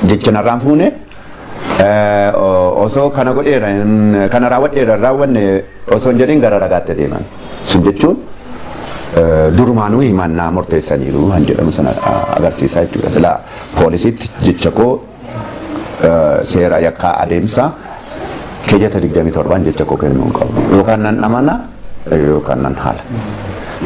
Jecha narraan fuune, osoo kana godheera, kana raawwadheera, raawwanne osoo hin jedhin gara ragaatti deeman. Sun jechuun durumaanuu himannaa murteessaniiru kan jedhamu sana agarsiisa jechuudha. Silaa poolisiitti jecha koo seera yakkaa adeemsa keeyyata 27 jecha koo kennuu hin qabu. Yookaan nan amana yookaan nan haala.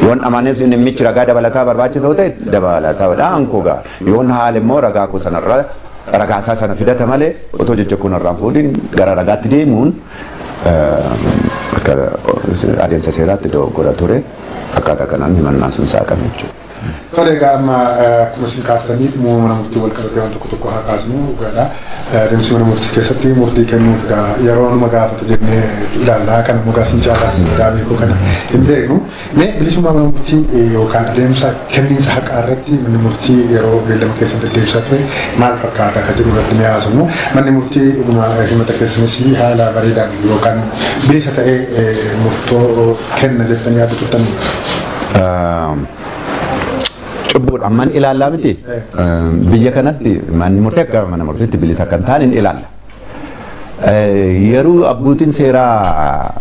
Yoon amanes namichi ragaa dabalataa barbaachisaa ta'e dabalataadha ankoo ga'a. Yoon haala immoo ragaa koo sanarra ragaasaa sana fidata malee, otoo jecha koo narraan fuudhin gara ragaatti deemuun akka adeemsa seeraatti dogoggora ture. Akkaataa kanaan himannaan sun saaqame jechuudha. Tole, egaa amma akkuma isin kaastanii dhimma mana murtii wal qabatee waan tokko tokko haa kaasnu dhugaadha. Adeemsi mana murtii keessatti murtii kennuuf egaa yeroo numa gaafata jennee ilaallaa, kan immoo gaasiin caalaas beekuu kana hin beeknu. Mee bilisummaa mana murtii yookaan adeemsa kenniinsa haqaa irratti manni murtii yeroo beellama keessan deddeebisaa ture maal fakkaata akka jedhu irratti mee haasofnu. Manni murtii dhuguma himata keessanis haala bareedaan yookaan bilisa ta'ee murtoo kenna jettanii yaaddu turtanii? Cubbuudha amman ilaallaa miti, biyya kanatti manni murtii akka mana murtiitti bilisa kan ta'an hin ilaalla. Yeroo abbootiin seeraa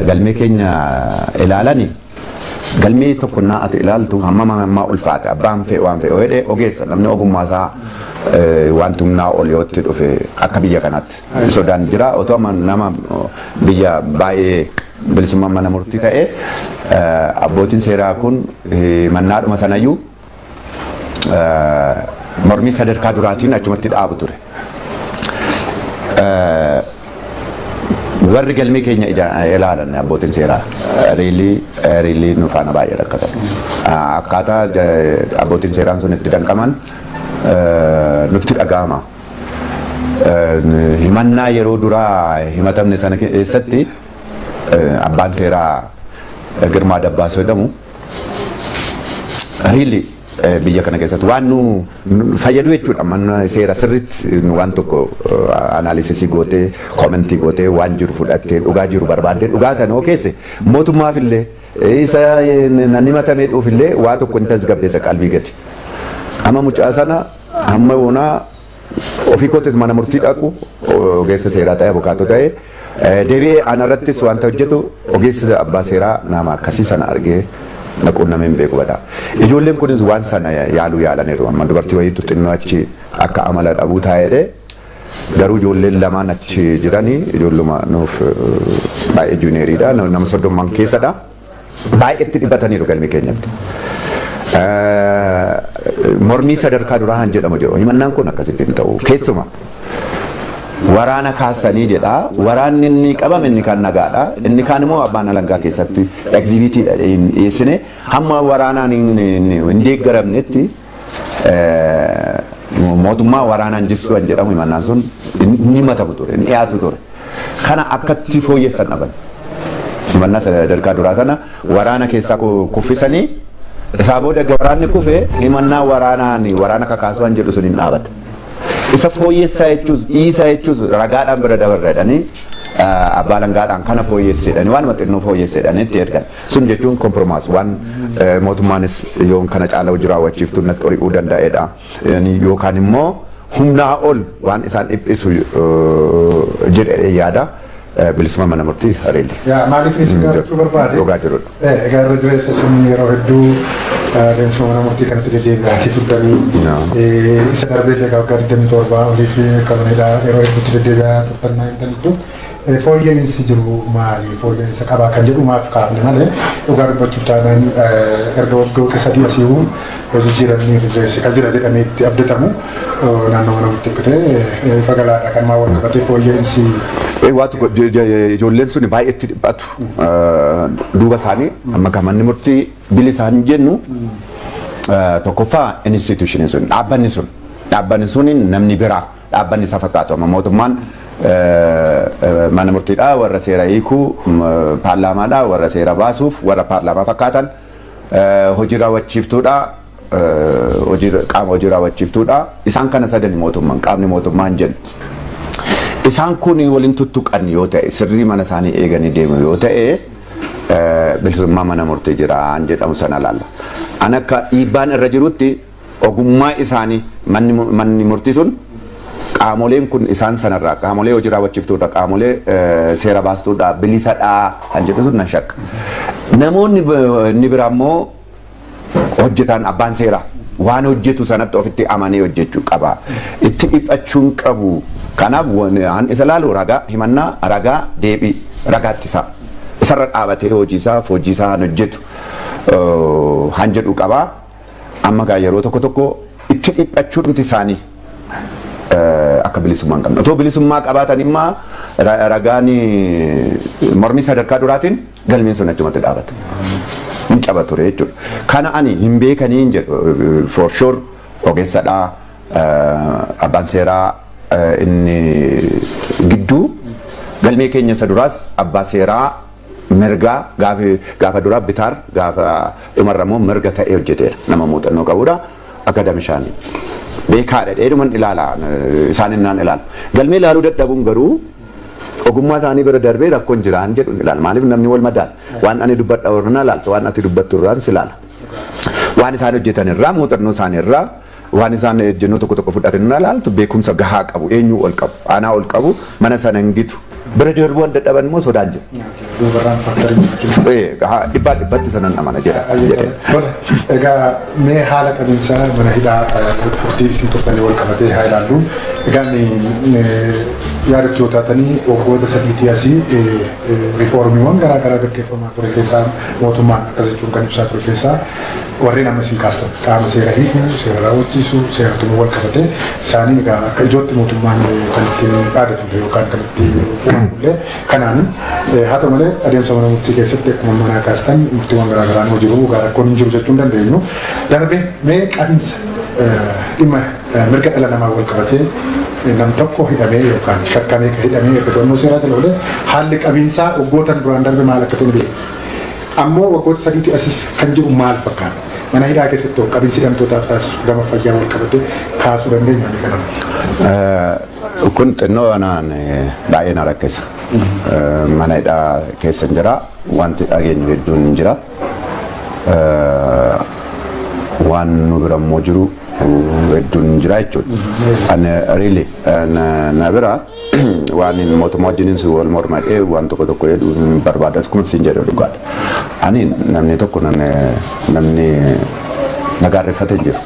galmee keenya ilaalani, galmee tokko naa ati ilaaltu hamma hammaa ulfaate, abbaan fe'e waan fe'e jedhee, ogeessa namni ogummaa isaa wanti humnaa ol yootti dhufe akka biyya kanaatti sodaan jira. Otoo amma nama biyya baay'ee bilisummaan mana murtii ta'e, abbootiin seeraa kun mannaadhuma sanayyuu mormii sadarkaa duraatiin achumatti dhaabu ture. Warri galmee keenya ilaalan abbootiin seeraa really really nu faana baay'ee rakkatan. Akkaataa abbootiin seeraan sun itti danqaman nutti dhaga'ama. Himannaa yeroo duraa himatamne sana keessatti abbaan seeraa Girmaa Dabbaasoo jedhamu really biyya kana keessatti waan nu fayyadu jechuudha. Mana seera sirriitti waan tokko analysis gootee, comment gootee, waan jiru fudhattee, dhugaa jiru barbaaddee, dhugaa sana yoo keesse, mootummaaf illee isa namni himatamee dhuuf illee waa tokko hin tasgabbeessa qalbii gadi. Amma mucaa sana hamma yoonaa ofii kootis mana murtii dhaqu, ogeessa seeraa ta'e, abukaatoo ta'e, deebi'ee anarrattis wanta hojjetu, ogeessa abbaa seeraa nama akkasii sana argee naquun nama hin beeku badaa. Ijoolleen kunis waan sana yaaluu yaalaniiru. Amma dubartii wayiitu xinnoo achi akka amala dhabuu taa'edhe. Garuu ijoolleen lamaan achi jiranii ijoolluma nuuf baay'ee junioriidha. Nama 30n keessadha. Baay'eetti dhiphataniiru galmee keenyatti. Mormii sadarkaa duraa han jedhamu jiru. Himannaan kun akkasitti hin ta'u. Keessuma waraana kaasanii jedha. Waraanni inni qabame inni kaan nagaadha. Inni kaan immoo abbaan alangaa keessatti exhibitiidha dhiyeessine, hamma waraanaan hin deeggaramnetti mootummaa waraanaan jissuu kan jedhamu himannaan sun hin himatamu ture, hin dhiyaatu ture. Kana akkatti fooyyessan dhaban. Himannaa sadarkaa duraa sana waraana keessaa kuffisanii, isaa booda waraanni kufe, himannaa waraanaan waraana kakaasuu kan jedhu sun hin dhaabata. Isa fooyyessaa jechuus dhiisaa jechuus ragaadhaan bira dabarra jedhanii, abbaa alangaadhaan kana fooyyesseedhanii, waan xinnoo fooyyesseedhanii itti ergan. Sun jechuun compromise waan mootummaanis yoon kana caala hojii raawwachiiftuu natti ori'uu danda'edha. Yookaan immoo humnaa ol waan isaan dhiphisu jedhee yaada. Bilisummaa mana murtii really. Yaa, maaliif isin gaafachuu barbaade? Dhugaa jirudha. Egaa irra jireessa isin yeroo hedduu adeemsa mana murtii kanatti deddeebi'aatii turtanii, isa darbee illee waggaa 27 olii fi qabaniidha, yeroo hedduutti deddeebi'aa turtan naa hin danda'u. Fooyya'insi jiru maali? Fooyya'insa qabaa kan jedhu maaf kaafne malee, dhugaa dubbachuuf taanaan erga waggoota 3 asiiwuu hojii jijjiiramni irra jireessi kan jira jedhamee itti abdatamu naannoo mana murtii akka ta'e fagalaadha, kan maa wal qabatee fooyya'insi. Waa tokko, ijoolleen sun baay'eetti dhiphatu. Duuba isaanii amma kan manni murtii bilisaan jennu, tokkoffaa institutioniin sun, dhaabbanni sun namni biraa dhaabbanni isa fakkaatu, amma mootummaan mana murtiidha, warra seera hiikuu, paarlaamaadha, warra seera baasuuf warra paarlaamaa fakkaatan, hojii raawwachiiftuudha, hojii qaama hojii raawwachiiftuudha. Isaan kana sadani mootummaan, qaamni mootummaan jennu. Isaan kun waliin tuttuqan yoo ta'e, sirrii mana isaanii eeganii deemu yoo ta'e, bilisummaa mana murtii jiraan jedhamu sana laalla. An akka dhiibbaan irra jirutti ogummaa isaanii manni murtii sun Qaamoleen kun isaan sanarraa, qaamolee hojii raawwachiiftuudha, qaamolee seera baastuudha, bilisadhaa kan jedhu sun nan shakka. Namoonni inni biraa immoo hojjetaan, abbaan seeraa waan hojjetu sanatti ofitti amanee hojjechuu qaba. Itti dhiphachuun qabu. Kanaaf waan isa laalu ragaa himannaa, ragaa deebii, ragaa ittisaa. Isarra dhaabatee hojii isaa hojii isaa hojjetu han jedhu qaba. Amma gaa yeroo tokko tokko itti dhiphachuun isaanii akka bilisummaa hin qabne. Otoo bilisummaa qabaatan immoo ragaan mormii sadarkaa duraatiin galmeen sun achumatti dhaabata. Hin caba ture jechuudha. Kana ani hin beekanii hin jedhu. For sure ogeessadhaa, abbaan seeraa inni gidduu galmee keenya isa duraas abbaa seeraa mirgaa gaafa duraa bitaar, gaafa dhumarra immoo mirga ta'ee hojjeteera. Nama muuxannoo qabudha. Academician beekaadha dheeduman ilaala, isaan innaan ilaala. Galmee ilaaluu dadhabuun garuu ogummaa isaanii bira darbee rakkoon jiraan jedhu ilaala. Maaliif namni wal madaala? Waan ani dubbadha warra ilaaltu, waan ati dubbattu irraan si ilaala. Waan isaan hojjetan irraa, muuxannoo isaanii irraa, waan isaan ejjennoo tokko tokko fudhatan irraa ilaaltu, beekumsa gahaa qabu, eenyu ol qabu, aanaa ol qabu, mana sana hin gitu. Bira darbuu waan dadhaban immoo sodaan jiru. Duubarraan factorii jechuudha. Dhibbaa dhibbatti sanan amana jedha. Tole, egaa mee haala qabiinsa mana hidhaa turtii isin turtanii wal qabatee haa ilaallu. Egaa yaadattu yoo taatanii, waggoota 3tii asii riifoormiiwwan garaa garaa gaggeeffamaa ture keessaa, mootummaan akkas jechuun kan ibsaa ture keessaa, warreen amma isin kaastan qaama seera hiikuu, seera raawwachiisuu, seera tumuu wal qabatee isaanii egaa akka ijootti mootummaan kan ittiin dhaadatu yookaan kan ittiin fuudhullee kanaan. Haa ta'u malee, adeemsa mana murtii keessatti akkuma manaa kaastan murtiiwwan garaa garaan hojii dhugaa rakkoon hin jiru jechuu hin dandeenyu. Darbe mee qabiinsa dhimma mirga dhala namaa wal qabatee, nam tokko hidhamee yookaan shakkamee kan hidhamee erga to'annoo seeraa jala oolee, haalli qabiinsaa waggootan duraan darbe maal akka ta'e beeku. Ammoo waggoota 3tti asis kan jiru maal fakkaata? Mana hidhaa keessatti qabiinsi hidhamtootaaf taasisu gama fayyaa wal qabatee kaasuu dandeenya mee kanarratti? Kun xinnoo anaan baay'ee na rakkisa. Mana hidhaa keessa hin jira. Wanti dhageenyu hedduun hin jira. Waan nu bira immoo jiru hedduun hin jira jechuudha. Ani really na bira waan mootummaa wajjiniin si wal mormadhee waan tokko tokko jedhu hin barbaadu. Akkuma siin jedhu dhugaadha. Ani namni tokko namni na gaarreeffate hin jiru.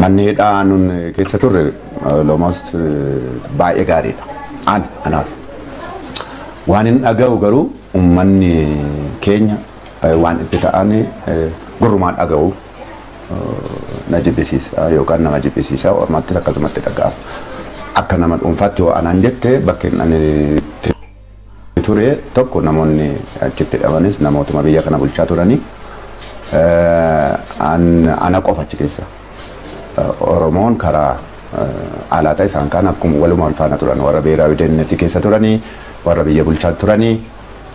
Manni hidhaa nun keessa turre almost baay'ee gaariidha. Ani anaaf. Waan hin dhaga'u garuu uummanni keenya waan itti ta'an gurrumaan dhaga'u na jibbisiisa yookaan nama jibbisiisa, ormaattis akkasumatti dhaga'ama. Akka nama dhuunfaatti yoo anaan jette, bakkeen ani ture tokko namoonni achitti hidhamanis namootuma biyya kana bulchaa turanii, ana qofa achi keessa. Oromoon karaa alaa ta'e isaan kaan akkuma waluma wal faana turan, warra ብሔራዊ ደህንነት keessa turanii, warra biyya bulchaa turanii,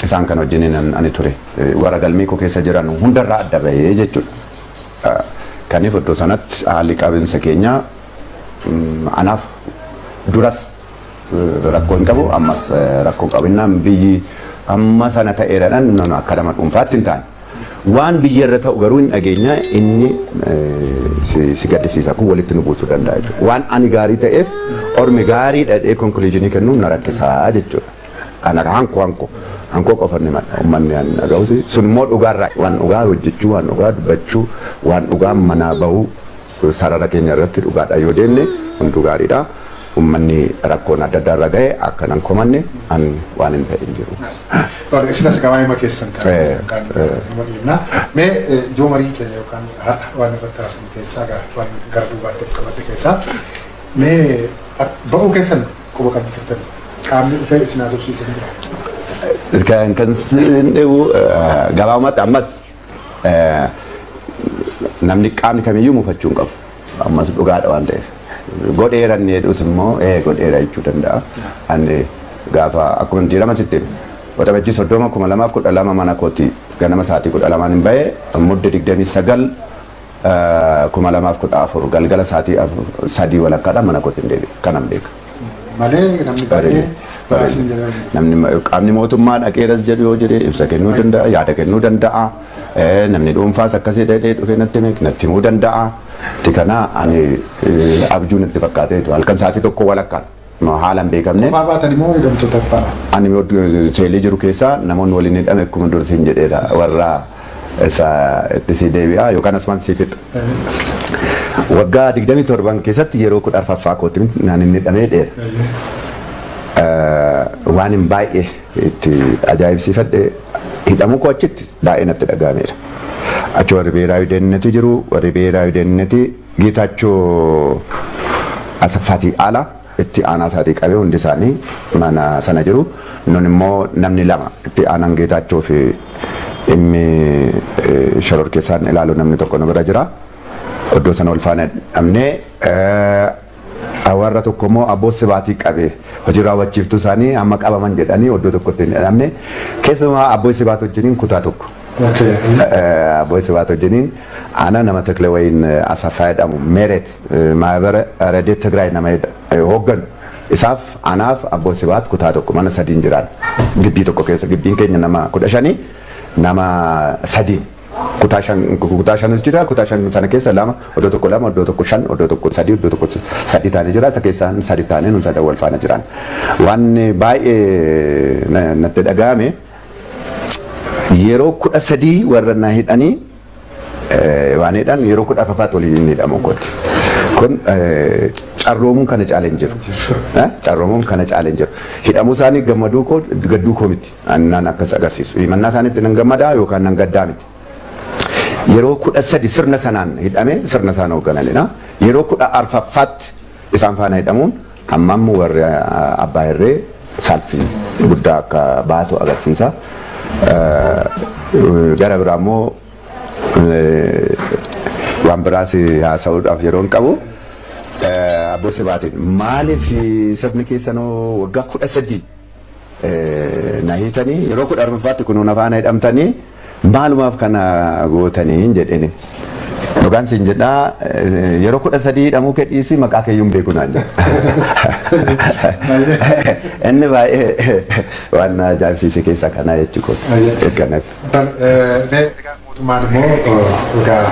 isaan kan wajjiniin ani ture, warra galmee koo keessa jiran hundarraa adda bahee jechuudha. Kaniif iddoo sanatti haalli qabinsa keenya anaaf duras rakkoo hin qabu, ammas rakkoo qabinnaan biyyi amma sana ta'eeradhaan akka nama dhuunfaatti hin taane. Waan biyya irra ta'u garuu hin dhageenya, inni si gaddisiisa, kun walitti nu buusuu danda'a jechuudha. Waan ani gaarii ta'eef ormi gaarii dhadhee conclusionii kennuun na rakkisaa jechuudha. Ana hankoo qofa ni mala uummanni ani dhaga'us sun immoo dhugaarraa, waan dhugaa hojjechuu, waan dhugaa dubbachuu, waan dhugaa manaa bahuu, sarara keenya irratti dhugaadha yoo deemne hunduu gaariidha. Uummanni rakkoon adda addaa irra gahe akka nan komanne an waan hin ta'in jiru. Isin as gabaayima keessan kan nama. Mee ijoo marii keenya yookaan waan irratti haasofnu keessaa, waan gara duubaatti of qabadhe keessaa, mee ba'uu keessan quba qabdu turtanii, qaamni dhufee isin haasofsiisee jira? Kan sin dhibu gabaabumatti ammas namni qaamni kamiyyuu mufachuu hin qabu. Ammas dhugaadha waan ta'eef. Godheera inni jedhus immoo godheera jechuu danda'a. Ani gaafa akkuma jijjiirama sitti Waxabajjii 30 2012 mana kooti ganama sa'aatii 12 hin bahe, Mudde 29 2014 galgala sa'aatii 3:30dha mana kooti hin deebi'e. Kanan beeka. Malee namni baay'ee baasiin jedhamu. Namni qaamni mootummaa dhaqeeras jedhu yoo jedhe ibsa kennuu danda'a, yaada kennuu danda'a. Namni dhuunfaas akkasii dhaqee dhufee natti himuu danda'a. Kana ani abjuun itti fakkaateetu halkan sa'aatii 1:15 haala hin beekamne. Qofaa baatan immoo hidhamtoota faana? Ani seelii jiru keessaa namoonni waliin hidhame akkuma dursiin jedheedha. Warra isa itti si deebi'a yookaan asumaan si fixa. Waggaa 27 keessatti yeroo 14ffaa kootti naan inni hidhamee dheera. Waan hin baay'ee itti ajaa'ibsiifadhe hidhamuu koo achitti baay'ee natti dhaga'ameera. Achi warri beeraawi deenneti jiru, warri beeraawi deenneti Geetaachoo Asaffaatii ala itti aanaa isaatii qabee hundi isaanii mana sana jiru. Nun immoo namni lama itti aanaan Geetaachoo fi dhimmi shororkeessaan ilaalu namni tokko nu bira jira. Iddoo sana ol faana dhabnee warra tokko immoo abboo sibaatii qabee hojii raawwachiiftuu isaanii amma qabaman jedhanii iddoo tokkotti hin dhabne. Keessumaa abboo sibaat wajjiniin kutaa tokko. Abboo sibaat wajjiniin ana nama Tekle wayin Asaffaa jedhamu Meeret maabara Radeet Tigraay nama hoogganu. Isaaf anaaf abboo sibaat kutaa tokko mana sadiin jiraan. Gibbii tokko keessa gibbiin keenya nama 15 nama sadiin. Kutaa shan kutaa shanis jira, kutaa shan sana keessa lama iddoo tokko lama, iddoo tokko shan, iddoo tokko sadi, iddoo tokko sadi taanee jira. Isa keessaan sadi taanee nun sadan wal faana jiran. Waan baay'ee natti dhaga'ame yeroo 13 warra na hidhanii waan hidhan yeroo 14ffaatti waliin hidhamu kooti. Kun carroomuun kana caalee hin jiru. Carroomuun kana caalee hin jiru. Hidhamuu isaanii gammaduu koo gadduu koo miti. Annaan akkas agarsiisu. Himannaa isaaniitti nan gammadaa yookaan nan gaddaa miti. Yeroo 13 sirna sanaan hidhame sirna isaan hooggananidha. Yeroo 14ffaatti isaan faana hidhamuun hammam warri abbaa irree saalfii guddaa akka baatu agarsiisa. Gara biraa immoo waan biraas haasa'uudhaaf yeroo hin qabu. Abboo Sibaatiin maaliif sirni keessanoo waggaa 13 na hiitanii yeroo 14ffaatti kunuun afaan hidhamtanii maalumaaf kana gootanii hin jedheni. Dhugaan siin jedhaa yeroo 13 hidhamuu kee dhiisii maqaa keeyyuu hin beeku naan jedha. Inni baay'ee waan na ajaa'ibsiise keessaa kanaa jechuudha. Kanaaf. Mootummaan immoo egaa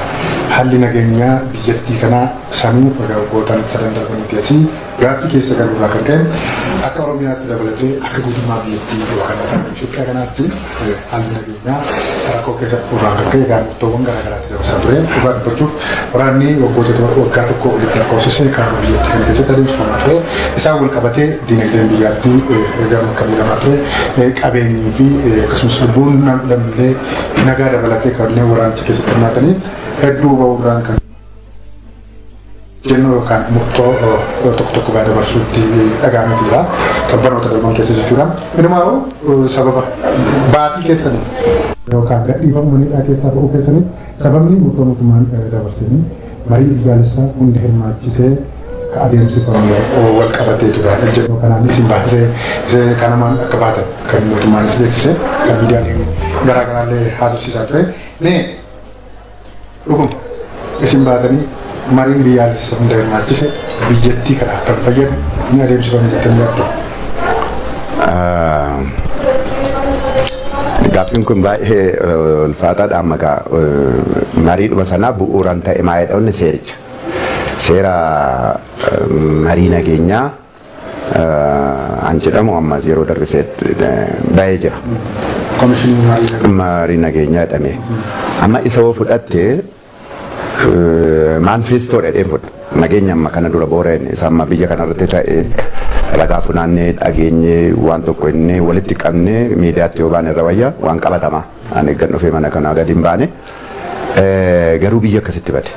haalli nageenyaa biyyattii kanaa sanuu egaa waggootaan sadan darbanitti asii gaaffii keessa galuurraa kan ka'e akka Oromiyaatti dabalatee akka guutummaa biyyattii yookaan akka Itoophiyaa kanaatti haalli nageenyaa rakkoo keessa dhufuurraan kan ka'e egaa murtoowwan garaa garaatti dabarsaa ture. Dhugaa dubbachuuf waraanni waggoota waggaa tokko oliif lakkoofsise kaaroo biyyattii kana keessatti adeemsifamaa ture. Isaan wal qabatee dinagdeen biyyattii egaa akka miidhamaa ture qabeenyii fi akkasumas lubbuun lammiilee nagaa dabalatee kanneen waraanicha keessatti hirmaatanii hedduu ba'uurraan kan jennu yookaan murtoo tokko tokko gaa dabarsuutti dhaga'ameeti jira. Torbanoota darban keessa jechuudha. Inumaa sababa baatii keessaniif yookaan gadhiifamuu manidhaa keessaa ba'uu keessaniif sababni murtoo mootummaan dabarsanii marii biyyaalessaa hunda hirmaachisee ka adeemsifamu wal qabatee tura. Ejjennoo kanaanis hin baasee kanamaan akka baatan kan mootummaanis beeksise kan miidiyaaleen garaagaraallee haasofsiisaa ture. Mee dhuguma isin baatanii mariin biyyaalessa hunda hirmaachise biyyattii kana kan fayyadu ni adeemsifame jettanii yaaddu? Gaaffiin kun baay'ee ulfaataadha amma egaa mariidhuma sanaa bu'uuraan ta'e maayidha inni seericha. Seera marii nageenyaa an jedhamu amma yeroo darbe ba'ee jira. Komishinii marii nageenyaa jedhame. Amma isa yoo fudhatte maanifeestoo dhedheen fudha. Nageenya amma kana dura boora'een isa amma biyya kanarratti ta'e ragaa funaannee dhageenyee waan tokko inni walitti qabnee miidiyaatti yoo baane irra wayya waan qabatamaa. Ani eeggan dhufee mana kanaa gadi hin baane. Garuu biyya akkasitti bade.